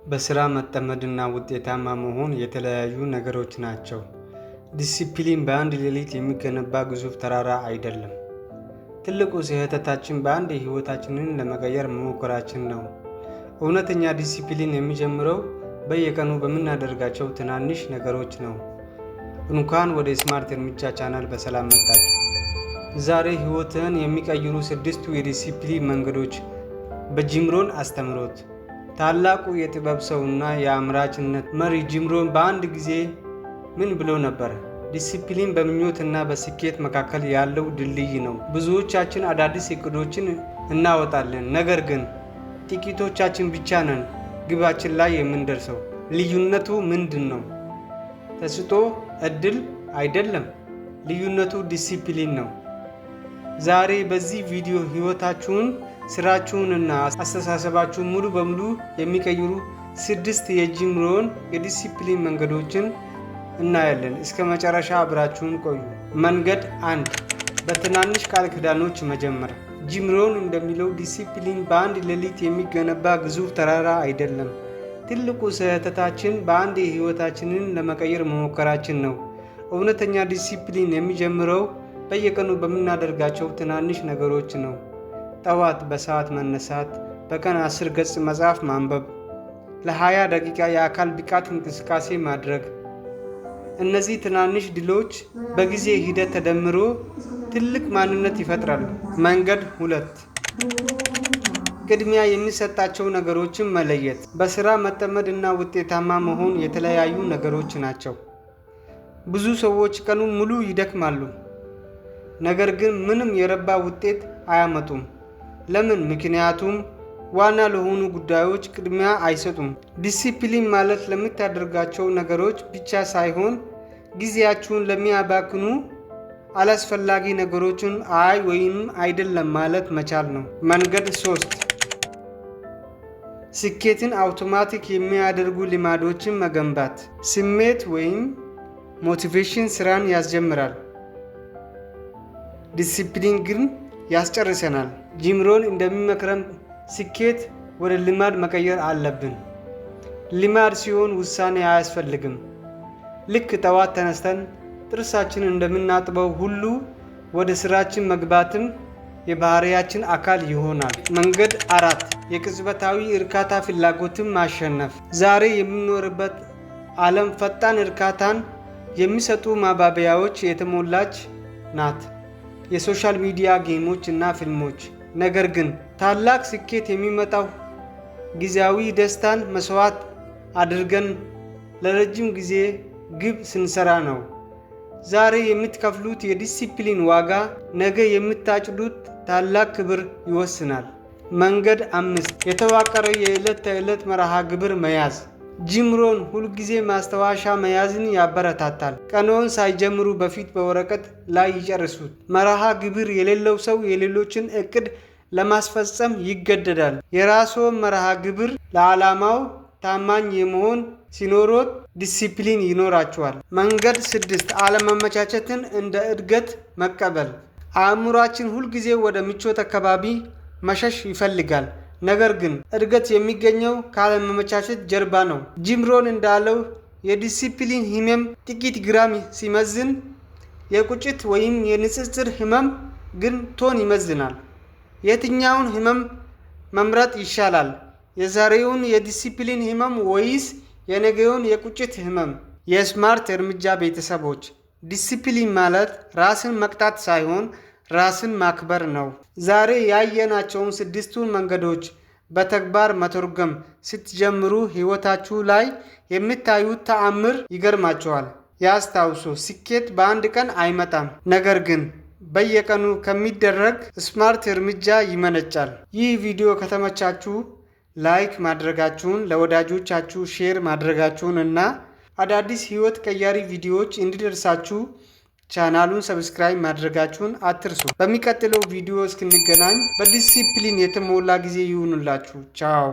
በስራ መጠመድና ውጤታማ መሆን የተለያዩ ነገሮች ናቸው። ዲሲፕሊን በአንድ ሌሊት የሚገነባ ግዙፍ ተራራ አይደለም። ትልቁ ስህተታችን በአንዴ ሕይወታችንን ለመቀየር መሞከራችን ነው። እውነተኛ ዲሲፕሊን የሚጀምረው በየቀኑ በምናደርጋቸው ትናንሽ ነገሮች ነው። እንኳን ወደ ስማርት እርምጃ ቻናል በሰላም መጣችሁ። ዛሬ ሕይወትህን የሚቀይሩ ስድስቱ የዲሲፕሊን መንገዶች በጂም ሮን አስተምህሮት። ታላቁ የጥበብ ሰውና የአምራችነት መሪ ጂም ሮን በአንድ ጊዜ ምን ብሎ ነበር? "ዲሲፕሊን በምኞትና በስኬት መካከል ያለው ድልድይ ነው።" ብዙዎቻችን አዳዲስ እቅዶችን እናወጣለን፣ ነገር ግን ጥቂቶቻችን ብቻ ነን ግባችን ላይ የምንደርሰው። ልዩነቱ ምንድን ነው? ተሰጥኦ፣ እድል አይደለም። ልዩነቱ ዲሲፕሊን ነው። ዛሬ በዚህ ቪዲዮ ሕይወታችሁን፣ ስራችሁንና አስተሳሰባችሁን ሙሉ በሙሉ የሚቀይሩ ስድስት የጂም ሮን የዲሲፕሊን መንገዶችን እናያለን። እስከ መጨረሻ አብራችሁን ቆዩ። መንገድ 1፣ በትናንሽ ቃል ኪዳኖች መጀመር። ጂም ሮን እንደሚለው ዲሲፕሊን በአንድ ሌሊት የሚገነባ ግዙፍ ተራራ አይደለም። ትልቁ ስህተታችን በአንዴ ሕይወታችንን ለመቀየር መሞከራችን ነው። እውነተኛ ዲሲፕሊን የሚጀምረው በየቀኑ በምናደርጋቸው ትናንሽ ነገሮች ነው። ጠዋት በሰዓት መነሳት፣ በቀን 10 ገጽ መጽሐፍ ማንበብ፣ ለ20 ደቂቃ የአካል ብቃት እንቅስቃሴ ማድረግ። እነዚህ ትናንሽ ድሎች በጊዜ ሂደት ተደምሮ ትልቅ ማንነት ይፈጥራሉ። መንገድ 2፣ ቅድሚያ የሚሰጣቸው ነገሮችን መለየት። በስራ መጠመድ እና ውጤታማ መሆን የተለያዩ ነገሮች ናቸው። ብዙ ሰዎች ቀኑን ሙሉ ይደክማሉ፣ ነገር ግን ምንም የረባ ውጤት አያመጡም። ለምን? ምክንያቱም ዋና ለሆኑ ጉዳዮች ቅድሚያ አይሰጡም። ዲሲፕሊን ማለት ለምታደርጋቸው ነገሮች ብቻ ሳይሆን ጊዜያችሁን ለሚያባክኑ አላስፈላጊ ነገሮችን አይ ወይም አይደለም ማለት መቻል ነው። መንገድ 3፣ ስኬትን አውቶማቲክ የሚያደርጉ ልማዶችን መገንባት። ስሜት ወይም motivation ስራን ያስጀምራል። ዲሲፕሊን ግን ያስጨርሰናል። ጂም ሮን እንደሚመክረን ስኬት ወደ ልማድ መቀየር አለብን። ልማድ ሲሆን ውሳኔ አያስፈልግም። ልክ ጠዋት ተነስተን ጥርሳችንን እንደምናጥበው ሁሉ ወደ ስራችን መግባትም የባህሪያችን አካል ይሆናል። መንገድ 4፣ የቅጽበታዊ እርካታ ፍላጎትን ማሸነፍ። ዛሬ የምንኖርበት ዓለም ፈጣን እርካታን የሚሰጡ ማባበያዎች የተሞላች ናት። የ social media፣ ጌሞች እና ፊልሞች። ነገር ግን ታላቅ ስኬት የሚመጣው ጊዜያዊ ደስታን መስዋዕት አድርገን ለረጅም ጊዜ ግብ ስንሰራ ነው። ዛሬ የምትከፍሉት የዲሲፕሊን ዋጋ ነገ የምታጭዱት ታላቅ ክብር ይወስናል። መንገድ 5፣ የተዋቀረ የዕለት ተዕለት መርሃ ግብር መያዝ። ጂም ሮን ሁልጊዜ ማስታወሻ መያዝን ያበረታታል። ቀንዎን ሳይጀምሩ በፊት በወረቀት ላይ ይጨርሱት። መርሃ ግብር የሌለው ሰው የሌሎችን እቅድ ለማስፈጸም ይገደዳል። የራስዎ መርሃ ግብር ለዓላማው ታማኝ የመሆን ሲኖሮት ዲሲፕሊን ይኖራቸዋል። መንገድ 6፣ አለመመቻቸትን እንደ እድገት መቀበል። አእምሯችን ሁልጊዜ ወደ ምቾት አካባቢ መሸሽ ይፈልጋል። ነገር ግን እድገት የሚገኘው ካለመመቻቸት ጀርባ ነው። ጂም ሮን እንዳለው የዲሲፕሊን ህመም ጥቂት ግራም ሲመዝን፣ የቁጭት ወይም የንጽጽር ህመም ግን ቶን ይመዝናል። የትኛውን ህመም መምረጥ ይሻላል? የዛሬውን የዲሲፕሊን ህመም ወይስ የነገውን የቁጭት ህመም? የስማርት እርምጃ ቤተሰቦች፣ ዲሲፕሊን ማለት ራስን መቅጣት ሳይሆን ራስን ማክበር ነው። ዛሬ ያየናቸውን ስድስቱን መንገዶች በተግባር መተርጎም ስትጀምሩ ሕይወታችሁ ላይ የምታዩት ተአምር ይገርማችኋል። ያስታውሱ፣ ስኬት በአንድ ቀን አይመጣም፣ ነገር ግን በየቀኑ ከሚደረግ smart እርምጃ ይመነጫል። ይህ ቪዲዮ ከተመቻችሁ like ማድረጋችሁን፣ ለወዳጆቻችሁ share ማድረጋችሁን እና አዳዲስ ህይወት ቀያሪ ቪዲዮዎች እንዲደርሳችሁ ቻናሉን subscribe ማድረጋችሁን አትርሱ። በሚቀጥለው ቪዲዮ እስክንገናኝ በዲሲፕሊን የተሞላ ጊዜ ይሁንላችሁ። ቻው።